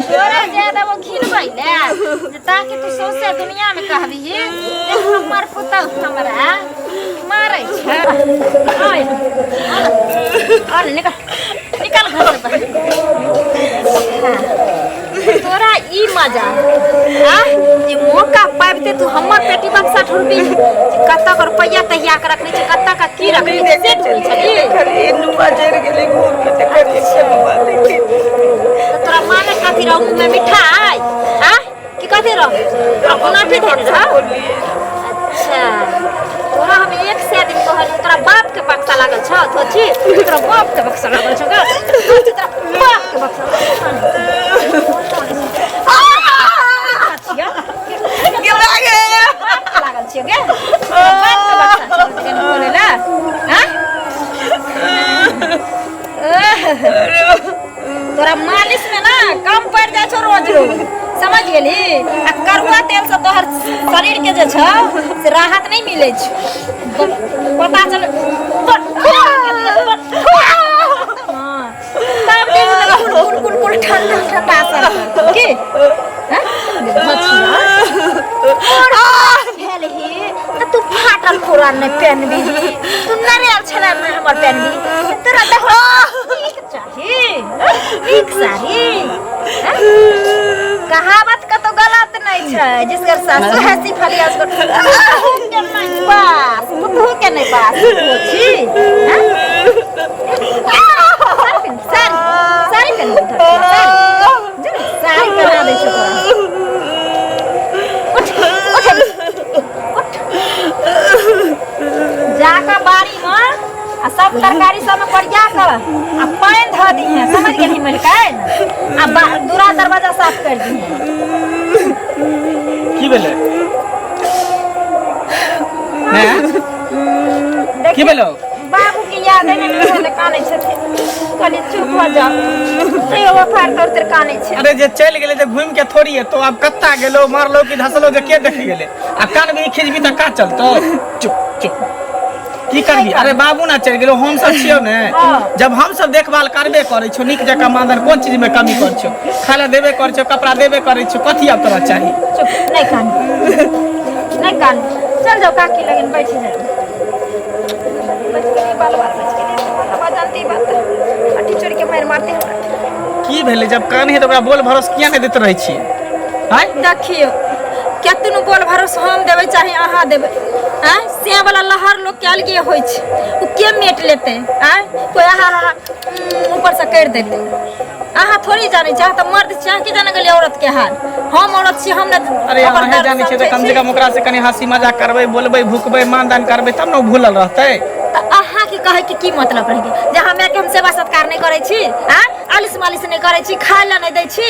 तोरा ज्यादा वो घिनबै ने जे ताकि तू सौंसे दुनिया में कहबी जे हमर पुतहु हमरा मारै छै। आय आय, निकल निकल घर से बाहर। हाँ, तोरा ई मजा आ जे मौका पाबिते तू हमर पेटी बक्सा ढूंढबी जे कतऽ के रुपैआ तहिया के रखने छै, कतऽ के की रखने छै से ढूंढै छली। खाली नुआ जरि गेलै घूर में तऽ करी नुआ देखी। तऽ तोरा माने कथी रहौ मुँह में मिठाई आ की कथी रहौ तोरा गुलाबी धेने रहौ? अच्छा, तोरा हम एक सए दिन कहलियौ, तोरा बाप के बक्सा लागल छौ धोची, तोरा बाप के बक्सा लागल छौ गे धोची, तोरा बाप के बक्सा लागल छियौ गे, तोरा बाप के बक्सा छौ दुकान खोले ला? हाँ, तोरा मालिश में ना कम पड़ जाय छौ रोज रोज, समझ गेली? आ करुआ तेल से तोहर शरीर के जे छौ से राहत नहीं मिले छौ, पता चल। हाँ, तब देख तोरा कुल कुल कुल कुल ठंडा ठंडा असर करतौ की? हाँ? भेल ही तऽ तू फाटल पुरान नहि पहनबी, तू नरेल छला नहि हमर पहनबी। तोरा देखो नीक चाही, नीक साड़ी। हैं? कहावत कतौ गलत नहीं छै, जिसकर सासु हंसी फलिया उसकर पुतहु के नहीं पास, पुतहु के नहीं पास छी। हैं? साड़ी पहन, साड़ी, साड़ी पहन, साड़ी साड़ी पहना दै छौ तोरा। उठ उठ उठ, जाकऽ बाड़ी में आ सब तरकारी सब में कोरिया कऽ आ पानि धऽ दिहे, समझ गेलही मलिकाइन? आ दूरा दरवाजा साफ कर दिहे। की भेलै हैं? की भेलौ? बाबू के याद है ने, कानै छथिन। कहलियै चुप भऽ जाओ, तैयो वो फाड़ तोड़ तर कानै छै। अरे जे चलि गेलै तऽ घुमि के थोड़ी एतौ। आब कत्ता गेलो, मारलो कि धसलो जे के देखि गेलै? आ कानबी खिजबी तऽ का चलतौ? चुप चुप, की करबी? अरे बाबू ना चलि गेलो, हम सब छियौ ने। जब हम सब देखभाल करबे करै छियौ नीक जकाँ, मानधन कोन चीज में कमी करै छियौ? खाय लए देबे करै छियौ, कपड़ा देबे करै छियौ, कथी आब तोरा चाही? चुप, नहीं कान, नहीं कान। चल जाओ काकी लगन बैठ जाओ। बच गेलियै, बाल बाल बच गेलियै। बाबा जानती बात अठी चोरी के मार मारते हमरा। की भेलै? जब कान है तऽ ओकरा बोल भरोस किया नहि दैत रहै छियै आँय? देखियौ, केतनो बोल भरोस हम देबै चाहे अहाँ देबै, आँय, से वाला लहर लोग के अलगे होइ छै, ओ के मेट लेतै? आँय, कोइ आहा हा ऊपर से करि देतै? अहाँ थोड़ी जानै छी, अहाँ तऽ मर्द छी, अहाँ की जानै गेलियै औरत के हाल? हम औरत छी, हम ने अरे ओकर अहें दर्द जानै छियै तऽ समझै कम से छी। कम ओकरा से कनि हंसी मजाक करबै, बोलबै भुकबै, मान दान करबै, तब ने ओ भूलल रहतै। तऽ अहाँके कहैके की मतलब रहि गेल जे हमरा के हम सेवा सत्कार नहि करै छी, आँय, आलिस मालिश नहि करै छी, खाय लए नहि दै छी?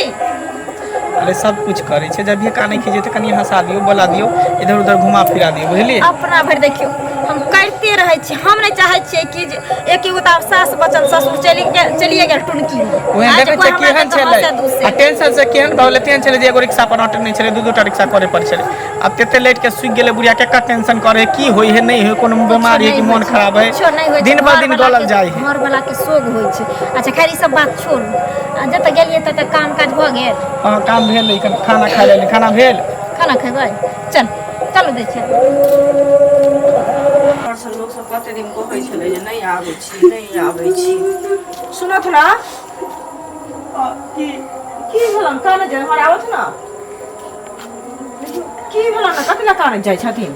अरे सब कुछ करै छै, जब भी कानै खीजे तऽ कनि हंसा दियौ, बोला दियौ, इधर उधर घुमा फिरा दियौ, बुझलियै? अपना भरि देखियौ हम करिते रहै छी। हम नहि चाहै छियै कि जे एक एगो तऽ आब सास बचल, ससुर चलि गेल, चलिए गेल टुनकी। ओहन आइ जे देखै कोइ छियै हमरा केहन देखऽ छलै हँसै दूसै। आ टेंशन से केहन भऽ गेलै, तेहन छलै जे एगो रिक्शा पर अटै नहि छलै, दू दूटा रिक्शा करे पड़ै छलै। आब तते लेट के सुखि गेलै बुढ़िया, केकर टेंशन करे, की होइ है नहि होइ, कोनो बीमारी है कि नहि मोन होइ छै, खराब है। कुछो नहि होइ छै, दिन पर दिन घरवला गलल के- जाइ है। घरवला के शोग होइ छै। अच्छा खैर, ई सब बात छोड़ू। आ जतऽ गेलियै ततऽ काम काज भऽ गेल? हँ, काम भेल, लेकिन खाना खाय लेली। खाना भेल? खाना खेबै? चल चलू, दै छियै। घरसँ लोक सब कते दिन कहै छलै जे नहि आबै छी, नहि आबै छी। सुनत ना की की भेलन? काने जाइ हमर आबत ना, की भेलन? कथी लए काने जाइ छथिन?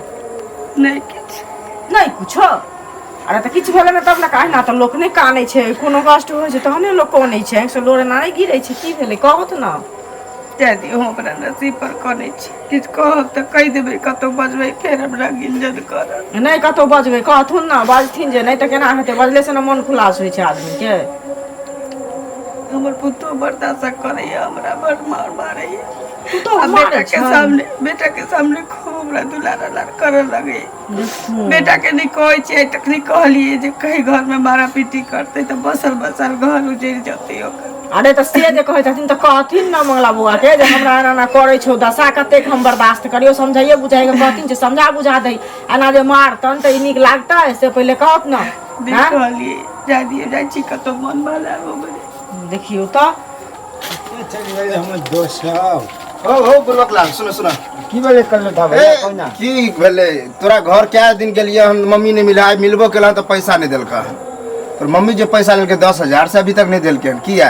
नहि किछु। नहि कुछो? अरे तऽ किछु भेलै ने तब ने काहे ना तऽ लोक नहि कानै छै। कोनो कष्ट होइ छै तहने लोक कानै छै, आँखिसँ लोर एना नहि गिरै छै। की भेलै, कहत ना। जाय दियौ, हम अपना नसीब पर कनै छी। किछु कहब तऽ कहि देबै, कतहु बजबै फेर हमरा गिंजन करत। नहि कतहु बजबै, कहथुन ने, बजथिन जे नहि तऽ केना हेतै? बजलेसँ ने मन खुलास होइ छै आदमीके। हमर पुतोह बर्दाश्त करैया, हमरा बड़ मार मारैया। पुतोह आ मारै बेटा के छनि? सामने, बेटा के सामने खूब हमरा दुलार उलार करऽ लगैया। बेटा के नहि कहै छियै, आइ तक नहि कहलियै जे कहीं घर में मारा पीटी करतै तऽ बसल बसल घर उजड़ि जेतै ओकर। अरे तऽ से जे कहै छथिन तऽ कहथिन ने मंगला बौआ के जे हमरा एना एना करै छौ, दशा कतेक हम बर्दाश्त करियौ। समझाइए बुझाइए के कहथिन जे समझा बुझा दै, एना जे मारतन तऽ ई नीक लागतै? से पहिले कहत ने। नहि आँय? कहलियै, जाय दियौ, जाइ छी कतहु मन बहलाबऽ। देखियौ तऽ कतऽ चलि गेलै हमर दोस्त सब? हो हो बुलबक लाल, सुनो सुनो। की भेलै कल्लू दा भैया? ए, कोना की भेलै? तोरा घर कए दिन गेलियै हम, मम्मी नहि मिला। आइ मिलबो केला तऽ पैसा नहि देलका। तोर मम्मी जे पैसा लेलकै 10,000 से अभी तक नहि देलकै हन। किया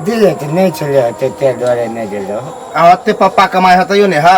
दिल हेतै नहि छलै हेतै, ताहि दुआरे नहि देलौ। आ ओते पप्पा कमाइ हेतैयो ने? हा,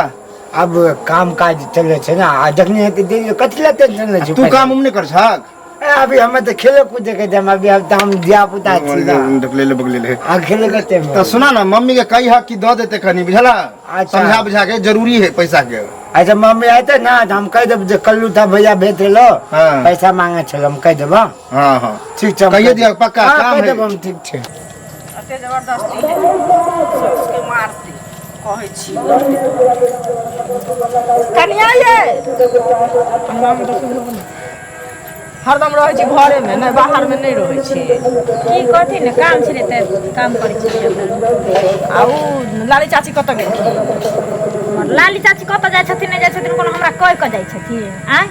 आब काम काज चलै छै ने, आ जखनी हेतै दिल। कथी लए टेंशन लै छै? तू काम उम नहि कर छक? ए, अभी हमे तऽ खेले कूदे के टाइम, अभी अब तऽ हम धिया पुता छी ना। ढकले ले बगले ले। आ खेले के टाइम। तऽ सुना ना, मम्मी के कही कि दऽ देते कनी, बुझला? अच्छा। समझा बुझा के, जरूरी है पैसा के। अच्छा, मम्मी अयतै ना तऽ हम कहि देब जे कल्लू था भैया भेज देलो, हाँ। पैसा मांगे छल। हम कहि देब। हाँ। हाँ हाँ, ठीक छै, हम कहिए कहि दिअ देब। पक्का। हाँ, काम कहि है। देब हम, ठीक छै। एते जबरदस्ती है सासुके मारतै, कहै छी। कनिया ये, हरदम रहै छी घरेमे, नहि बाहरमे नहि रहै छी? की कथी ने काम छलै तऽ काम करै छलियै। आ ओ लाली चाची कतऽ गेलखिन? लाली चाची कतऽ जाइ छथिन, नहि जाइ छथिन, कोनो हमरा कहि कऽ जाइ छथिन? आँय,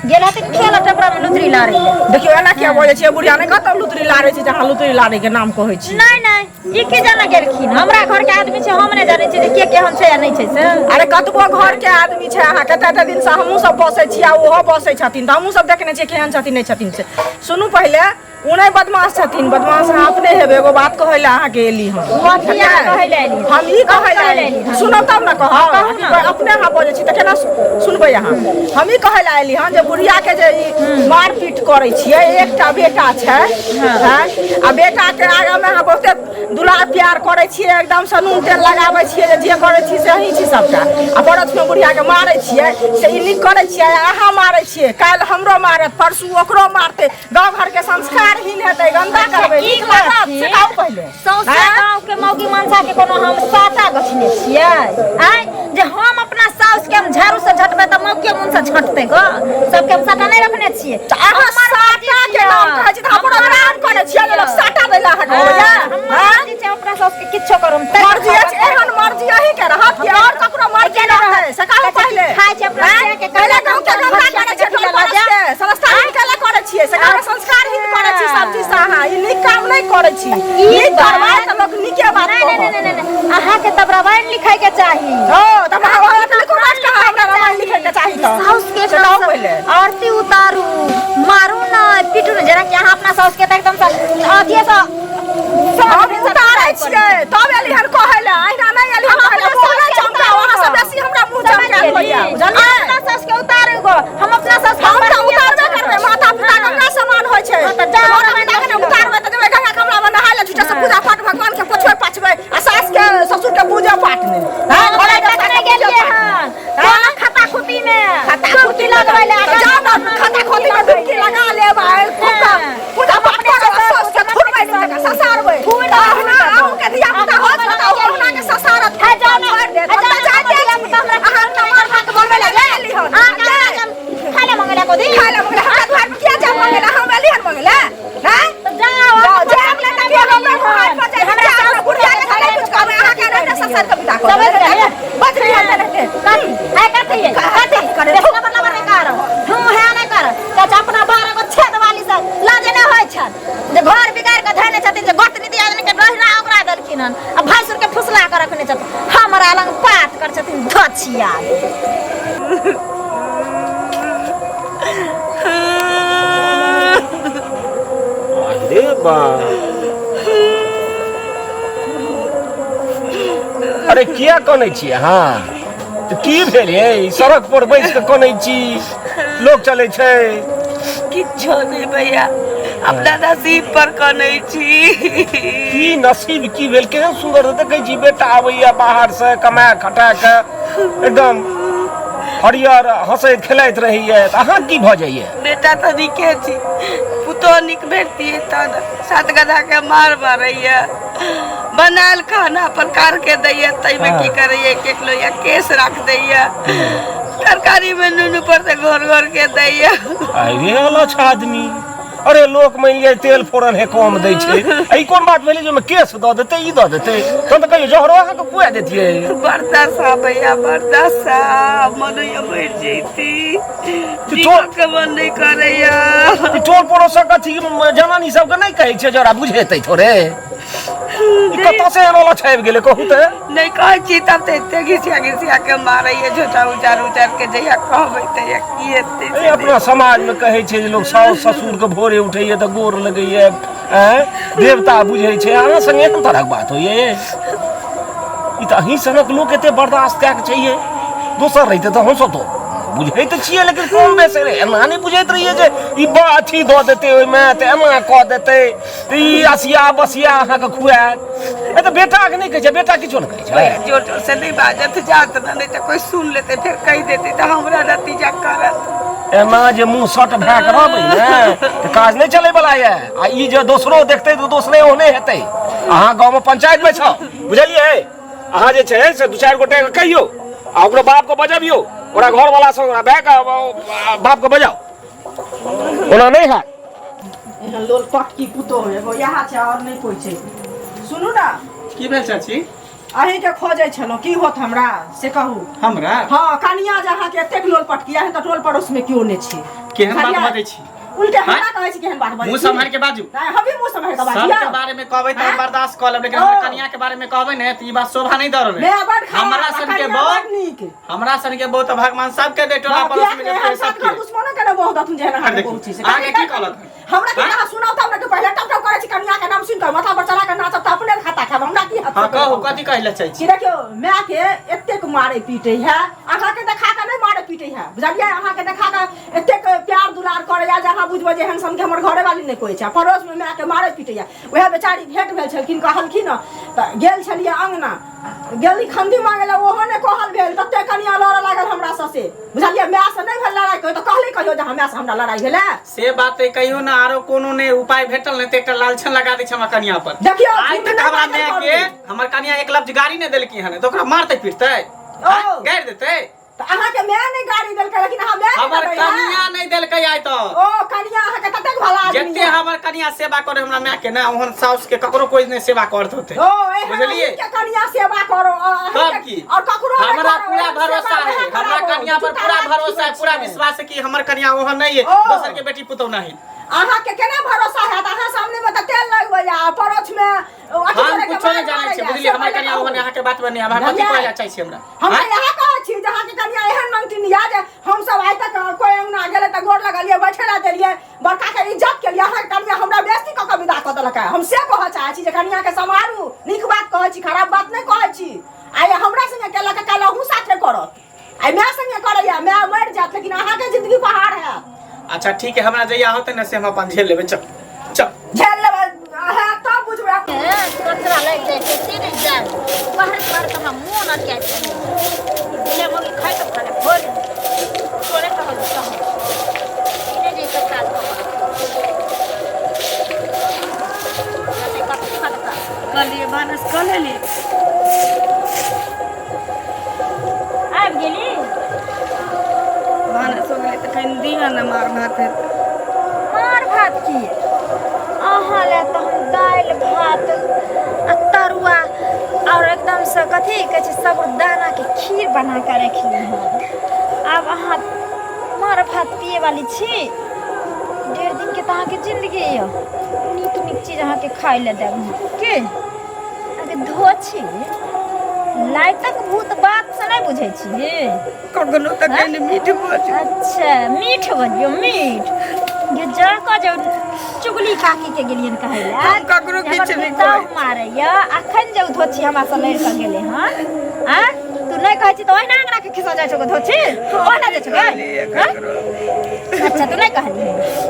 गेल हथिन खेल टपरा मे लुतरी लारै लए। देखियौ, एना किया बजै छियै बुढ़िया? नहि कतऽ लुतरी लारै छै जे अहाँ लुतरी लारै के नाम कहै छी? नहि नहि, ई की जाने गेलखिन? हमरा घर के आदमी छै, हम नहि जानै छियै जे के केहन छै या नहि छै से। अरे, कतबो घर के आदमी छै अहाँके, तऽ एते दिनसँ हमहूँ सब बसै छी आ ओहो बसै छथिन, तऽ हमहूँ सब देखने छियै केहन छथिन, नहि छथिन से। सुनू पहिले, ओ नहि बदमाश छथिन, बदमाश अहाँ अपने हेबै। एगो बात कहै लए अहाँके एली हम। कथी अहाँ कहै लए एली? हम ई कहै लए कहै लए एली। एली? सुनब तब ने कहब। कहू ने। अपने अहाँ बजै छी तऽ केना सुनबै अहाँ? हम ई कहै लए एली हन जे बुढ़िया के जे ई मारपीट करै छियै, एकटा बेटा छै हैं, आ बेटा के आगाँ मे अहाँ बहुते दुलार प्यार करै छियै, एकदम से नून तेल लगाबै छियै, जे जे करै छी से अहीं छी सबटा, आ पड़ोस मे बुढ़िया के मारै छियै, से ई नीक करै छियै? अहाँ मारै छियै, काल्हि हमरो मारत, परसू ओकरो मारतै, गाँव घर के संस्कारहीन हेतै, गंदा करबै। की नीक लागत से करथिन? कहू पहिले। सौंसे आँय? गाँव के मौगी मनसा के कोनो हम साटा गछने छियै? आँय, जे हम अपना साउस के हम झाड़ू से झटबै तऽ मौके मन से झटतै ग? सबके हम साटा नहि रखने छियै। तऽ अहाँ हमर मर्जी साटा के नाम छियै। कहै छी तऽ हमरो हमर नाम करै छियै जे लोक साटा दै लए अहाँके हाँ, होइया? हमर आँय? मर्जी छै, अपना साउस के किछो करू हम, तै मर्जी अछि, एहन मर्जी अहीं के रहत कि और ककरो मर्जी रहतै, से कहू पहिले। खाइ छै अपना आँय? के पहिले गाँव के गंदा करै छियै, टोल पड़ोस के संस्कारहीन केला करै छियै से कहू? संस्कारहीन करै छी सब चीज से अहाँ। ई नीक काम नहि करै छी। नीक करबै तऽ लोक नीके बात नहीं नहीं कहत। नहीं नहीं नहीं, अहाँके तब रामायण लिखै के चाही। हो तऽ हमरा लिखू बात कहाँ, हमरा रामायण लिखै के चाही तऽ साउस के से कहू पहिले। आरती उतारू, मारू न, पीटू न, जेना कि अहाँ अपना साउस के तऽ एकदम से अथिये से हम उतारै छियै तब एली हन कहै लए, अहिना नहि एली हन कहै लए। मुँह नहि चमकाउ, अहाँ सब बेसी हमरा मुँह चमकायल होइया, बुझलियै? अपना साउस के उतारू गो, हम अपना साउस के हम तऽ उतारबे करबै। माता पिता गंगा समान होइ छै। हाँ, तऽ जाउ, माता रामायण पिता के ने लिखू। उतारबै तऽ जेबै गंगा कमला मे नहाय लए, झूठा से पूजा पाठ भगवान के पोछबै पाछबै, आ सास के ससुर के पूजा पाठ नहि। हाँ, घरे कतने देवता के गेलियै पूजा पाठ। हन? कोन खाता खुती में? खाता डुबकी खुती लगबै लए। तऽ जाउ ने, खाता खोती में डुबकी लगा लेब आ खूब हाँ। पूजा पाठ करब आ सास के थुरबै नहि तका ससारबै। थुर तऽ अहुना देबै। अहूँ के धिया पुता होत ने तऽ अहुना के ससारत। है जाउ ने, छोड़ि देत। है हम जाउ तऽ ने, जाइते हमर छी। धिया-पुता हमरा अहाँ हमरा मार भात बनबै लए ले एली हन। अहाँ के खाय लए मंगेला गोदी? खाय लए मंगेला? हमरा दुआर पर किया जाय मंगेला? हम एली हन मंगेला? हैं? तऽ जाउ, जाउ, अहाँ जायब ने तऽ फेर हमरा घर पर जायब। हमरा हमरा साउस बुढ़िया के तऽ नहि कुछ कहबै, अहाँके रहते ससुर के विदा करबै। समझ गेलियै? बजली हन तऽ रहते। कथी है, कथी है, कथी करे? देखना बदला बदला कर हूं है नहीं कर चाचा। अपना 12 गो छेद वाली से लाजे नहीं होय छन जे घर बिगाड़ के धैने छथिन, जे गोतनी दियादनी के रहिना ओकरा देलखिन हन आ भैंसुर के फुसला के रखने छथिन, हमरा लंग पात कर छथिन धछिया। अरे बा, अरे किया कनै छी अहाँ? तऽ की भेल ये? सड़क पर बैस कऽ कनै छी, लोक चलै छै। किछो नहि भैया, अपना नसीब पर कनै छी। की नसीब, की भेल? केहन सुंदर देखै छी बेटा आबैया बाहर से कमा खटा के, एकदम हरियर हंसैत खेलाइत रहैया, तऽ अहाँ की भऽ जाइया? बेटा तऽ नीके छी, पुतोह नीक भेटतियै तहन। सात गधा के मार मारैया, बनायल खाना अपन कार के दैया, ताहिमे की करैया, एक एक लोहिया केस राख दैया, तरकारी में नून ऊपर से घोर घोर के दैया। अरे अलछ आदमी, अरे लोक मानि लिअ तेल फोरन हे कम दै छै, आ ई कोन बात भेलै जे ओहिमे केस दऽ देतै, ई दऽ देतै? तहन तऽ कहियो जहरो अहाँके खुआ देतियै। बर्दाश्त भैया, बर्दाश्त। मन होइया मरि जैती, जीवऽ के मन नहि करैया। ई टोल पड़ोसक अथी जनानी सबके नहि कहै छै, जरा बुझेतै थोड़े। ई कतऽ से एना लछाबि गेलै कहू तऽ नहि कहै छी तब तऽ एते घिसिया घिसिया के मारैया झोटा उचार उचार के जहिया कहबै तहिया की हेतै ए, अपना समाज में कहै छै जे लोग साउस ससुर के भोरे उठैया तऽ गोर लगैया आँय देवता बुझै छै अहाँ संगे एहन तरहक बात होइए ई तऽ अहीं सनक लोक एते बर्दाश्त कए के चाहिए दोसर रहिते तऽ हमसब तऽ बुझै तऽ छियै लेकिन कम बेसी रहै एना नहि बुझैत रहियै जे ई बा अथी दऽ देतै ओहिमे तऽ एना कऽ देतै तऽ ई असिया बसिया अहाँके खुआएत ए तऽ बेटाके नहि कहै छै बेटा किछो नहि कहै छै जोर जोर से नहि बाजत जात ना नहि तऽ कोई सुन लेतै फेर कहि देतै तऽ हमरा नतीजा करत एना जे मुँह सट भए कऽ रहबै ने तऽ काज नहि चलैवला यऽ आ ई जे दोसरो देखतै तऽ दोसरे ओहने हेतै अहाँ गाँवमे पंचायतमे छौ बुझलियै अहाँ जे छै से दू चारि गोटेके कहियौ आ ओकरो बापके बजबियौ ओकरा घरवला सब ओकरा भायके बापके बजाउ ओना नहि हैत एहन लोल पटकी पुतोह एगो इएह छै आओर नहि कोइ छै सुनू ने की भेल चाची अहीँके खोजै छलहुँ की होत हमरा से कहू हमरा हँ कनिया जे अहाँके एतेक लोल पटकी अहाँ तऽ टोल पड़ोसमे केओ नहि छै केहन बात बुझलियै? बजै छी उल्टे हमरा कहै छी केहन बात बजै मुँह छी सम्हारि के बाजू नहि हम भी मुँह सम्हारि के बाजू सबके बारे में कहबै तऽ हम आँय? बर्दाश्त कऽ लेब लेकिन ओ। हमरा कनिया के बारे में कहबै ने तऽ ई बात शोभा नहीं दऽ रहल मैं बड़ खराब हमरा आ सन के कनिया बहुत बड़ नीक हमरा सन के बहुत भगवान सबके दे टोला हँ, पड़ोस किएक में नहि जते एहन सात घर सबके दुश्मनो के ने बहुत अथुन जेहन अहाँके देखियौ, बहुत छी से अहाँके की कहलक? हमरा के आँय? अहाँ सुनाउ तब ने कि पहिले टप टप करै छी कनिया के नाम सुनि कऽ माथा पर चढ़ा कऽ नाचब तऽ अपने खाता खायब हमरा की हक हाँ कहू कथी कहै लए चाहै छी छी देखियौ माय के एतेक मारे पीटे है अहाँके देखा कऽ नहि मारे पीटे है बुझलियै अहाँके देखा कऽ एतेक प्यार दुलार करैया जे अहाँ बुझबै जे एहन सनके हमर घरे वाली नहि कोइ छै आ पड़ोसमे मायके मारे पीटैया उएह बेचारी भेंट भेल छलखिन कहलखिन हँ तऽ गेल छलियै अङ्गना गेली खंदी मांगे ला ओहो नहि कहल भेल तते कनिया लड़ऽ लागल हमरा से से बुझलियै माय से नहि भेल लड़ाइ कहियो तऽ कहली कहियो जे हमरा से हमरा लड़ाइ भेलै से बात है कहियो ना आरो कोनो ने उपाय भेटल नहीं तऽ एकटा लालछन लगा दै छै हमरा कनिया पर देखियौ, आइ झूठ तक नहि हमरा बाजल माय करू। के हमर कनिया एक लफ्ज गाड़ी नहि देलकी हन तऽ ओकरा मारतै पीटतै ओ। गारि देतै तऽ अहाँके माय नहि गाड़ी देलकै लेकिन अहाँ माय हमर कनिया नहि देलकै आइ तक ओ कनिया अहाँके ततेक भला आदमी जते हमर कनिया सेवा करे हमरा माय के ना ओहन साउस के ककरो कोई नहीं सेवा करत होते ओ एहन बुझलियै अहींके कनिया सेवा करो तब की और ककरो नहि हमरा करो, पूरा एहन भरोसा सेवा है नहि हमरा कराबो, कनिया पर जूता पूरा लात भरोसा है खिबै पूरा छियै। विश्वास है कि हमर कनिया ओहन नहीं है ओ। दोसर के बेटी पुतोह नहीं अहाँके केना भरोसा हैत अहाँ सामने में तऽ तेल लगबैया आ परोछ में अथी हम करे के कुछो नहीं मार जानै छियै मारैया, बुझलियै से हमर पहिले कनिया कहू। ओहन अहाँके बात में नहीं आब अहाँ कथी बुझलियै? कहै लए चाहै छी हमरा हम आँय? इएह कहै छी जे अहाँके कनिया एहन मंगटिन यऽ जे हमसब आइ तक कोइ अंगना गेलै तऽ गोर लगलियै बैठे लए देलियै बड़का के इज्जत केलियै अहाँके कनिया हमरा बेइज्जती कऽ कऽ विदा कऽ देलक हम से कहऽ चाहै छी जे कनिया के सम्हारू नीक बात कहै छी खराब बात नहि कहै छी आइ हमरा संगे केलक काल्हि अहूँ साथे करत आइ माय संगे करैया माय मरि जायत लेकिन अहाँके जिंदगी पहाड़ हैत अच्छा ठीक है हमरा जहिया होतै ने से हम अपन झेल लेबै चल चल झेल लेबै हैत तब बुझबै कचरा लागि जाइ छै से नहि जाइ बाहर बाहर तऽ हमरा मोन अटका छै बिना मौगी खाइ तऽ खाना भोर तोरे कहल कह नहि जे सब काज कऽ कहलियै भानस कऽ लेली आबि गेली भानस हो गेलै तऽ कनि दिअ ने मार भात हेतै मार भात की अहाँ लए तऽ हम दालि भात आ तरुआ आओर एकदमसँ कथी कहै छै साबुदानाके खीर बना कऽ रखली हन आब अहाँ मार भात पिए वाली छी डेढ़ दिनके तऽ अहाँके जिन्दगी यऽ नीक नीक चीज अहाँके खाइ लए देब हम की अहाँके धो छी लाइटक भूत बात से नहि बुझै छी कखनो तऽ कनि मीठ बजू अच्छा मीठ बजियौ मीठ ये जा कऽ जे चुगली काकी के गेलियन कहै लए हम ककरो जे हमर किछु नहि पुतहु कहै मारैया अखन जे ओ धोछी हमरा से लड़ि कऽ गेलै हन आँ तू नहि कहै छी तऽ ओहिना अंगना के खिसा जाइ छौ गो धोछी ओहिना जाइ छौ गे कहलियै आँ? ककरो अच्छा तू नहि कहली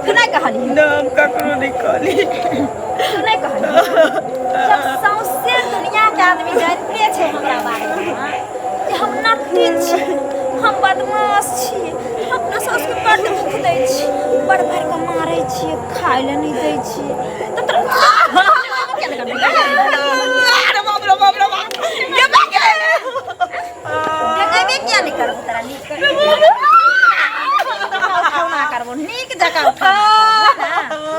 तू नहि कहली ना हम ककरो नहि कहली तू नहि कहली जब सौंसे दुनिया के आदमी जानिते छै हमरा बारे में जे हम नट्टी छी हम बदमाश छी हम अपना सासुके बड्ड दुख दै छी बड़ भरि कऽ मारै छियै खाय लए नहि दै छियै तऽ तोरा अरे बाप रे बाप रे बाप ये बाप रे डगेबे किया नहि करबो तोरा नीक उठौना करबो नीक जकाँ उठौना करबो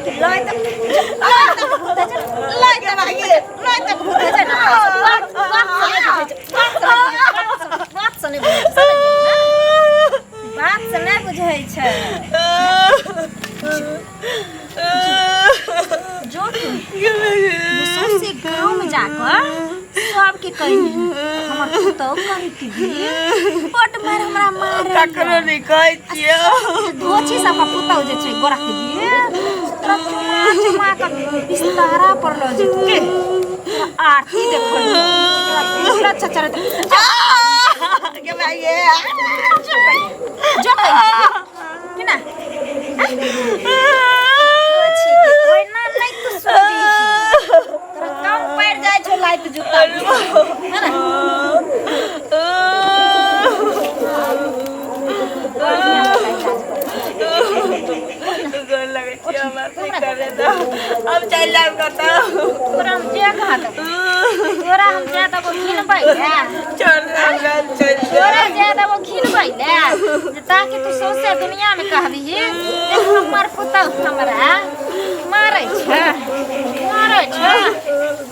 कि लय तक लय तक भूत छै लय तक लय तक भूत छै ने बात बात से नहि बुझै छै बात से नहि बुझै छै बात से नहि बुझै छै जो तू हमर पुतहु कहै कि बड मार हमरा मारे ककरो नहि कहै छियै धोछी सब पुतहु जे छै गोरा के दिए तोरा चुमा चुमा के बिस्तारा पर लऽ जेतौ के तोरा आरती देखै तोरा अच्छा चढ़त के भाई ये जो कि ना धोछी के ओहिना नहि तू सुनबी तोरा कम पड़ि जाइ छौ लाइत जूता है ना गोर लगै छी हमरा नहि करे दो हम चलि जायब कतौ तोरा हम जे कहा देबो तोरा हम जे देबो घिनबै ले छोड़ दे हमरा चलि तोरा जे देबो घिनबै ले जे ताकि तू सौंसे दुनिया में कहबी जे हमर पुतहु हमरा मारै छै मारै छै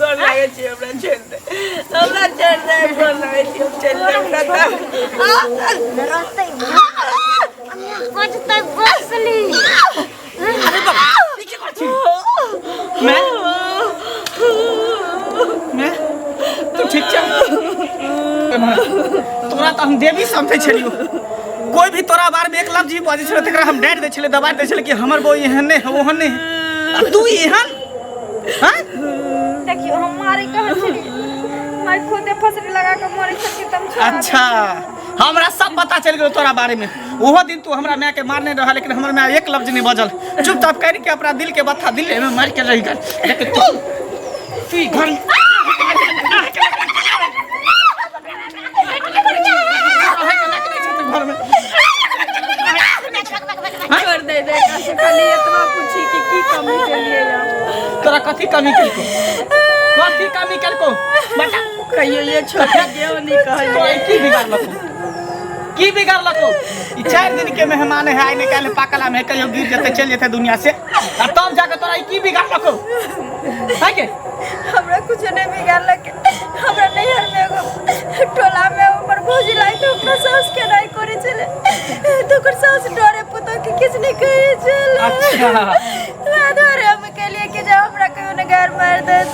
गोर लगै छी हमरा छोड़ि दे हमरा छोड़ि दे गोर लगै छी हम चलि जायब कतौ रहतै बजतै बसली मैं मैं तू ठीक छै तोरा तऽ हम देवी समझै छलियौ कोई भी तोरा बारे में एक लफ्ज भी बजै छलै तकरा हम डाँटि दै छलै दबा दै छलै कि हमर बहू एहन नहि है ओहन नहि है आ तू एहन हाँ देखियो हम मारे कहाँ छलियै माय खुदे फसरी लगा के मरे छलखिन तऽ हम छोड़ा अच्छा हमरा सब पता चलि गेल तोरा बारे में ओहो दिन तू हमरा माय के मारने रहा लेकिन हमर माय एक लफ्ज नहीं बजल चुपचाप कर के अपना दिल के बत्था दिल में मार के रही गल लेकिन तू तू ई घर घर में छोड़ दे दे से खाली एतना पूछी कि की कमी केलिए हम तोरा कथी कमी केलको कथी कमी केलको बता कहियो ये छोड़ के नहीं कहलिए तो की बिगाड़लको की बिगाड़लको ई 4 दिन के मेहमान है आइ निकाल पाकला में कहियो गिर जेते चल जेते दुनिया से आ तब जाके तोरा ई की बिगाड़लको है के हमरा कुछ नहीं बिगाड़लक हमरा नैहर में एगो टोला में हमर भौजी लाई तो अपना सास के नहीं करे छले तो ओकर सास डरे पुतोह के किछु नहीं कहे छले अच्छा। वएह दुआरे हम कहलिए कि जे हमरा कहियो ने गार मारि देत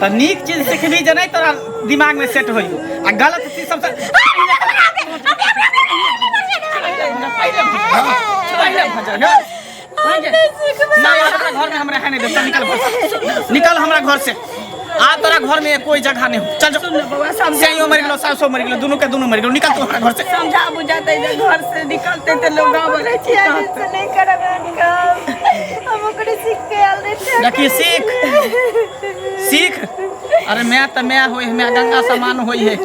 तऽ नीक चीज सिखबी जे नहि तोरा दिमाग में सेट होइयो आ गलत चीज सबसे पहिले भजन ना यार अपना घर में हमरा है नहीं दे चल निकल घर से निकल हमरा घर से आ तोरा घर में कोई जगह नहीं हो चल जो बउआ समझा सैयो मर गेलो सासो मर गेलो दोनों के दोनों मर गेलो निकल तू हमरा घर से समझा बुझा दे जे घर से निकलते ते लोग गाँव बोले छी से नहीं करब एहन काम हम ओकरे सीख के आयल रही देखिए सीख सीख अरे मैं तो मैं होई मैं गंगा समान होई है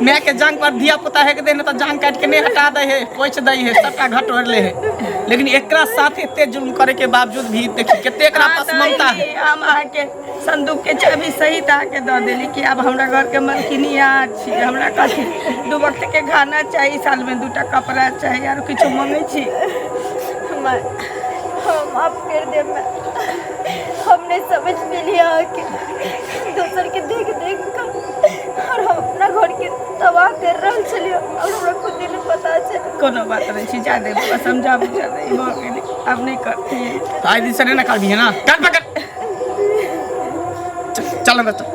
मैं के जांग पर धिया पुता है के दे न तो जांग काट के नहीं हटा दे है पोछ दे है सबका घट ओढ़ ले है लेकिन एकरा साथ एते जुल्म करे के बावजूद भी देखी कते एकरा पास ममता है हम अहाँके संदूक के चाबी सहित अहाँके दऽ देली कि आब हमरा घर के मलकिनी अहाँ छी हमरा कथी दू वक्त के खाना चाही साल में दूटा कपड़ा चाही आर किछु मंगै छी हम माफ कर देब मैं हम नहीं समझ पेली अहाँके दोसर के देख देख कर और हम अपना घर के तबाह कर रहल छलियै और हमरा खुद नहीं पता चल कोनो बात नहीं छी जा दे बौआ समझा बुझा दे भऽ गेलै आब नहीं करती आइ दिन से नहीं ना करबी है ना कर पकड़ चल चल अंदर चल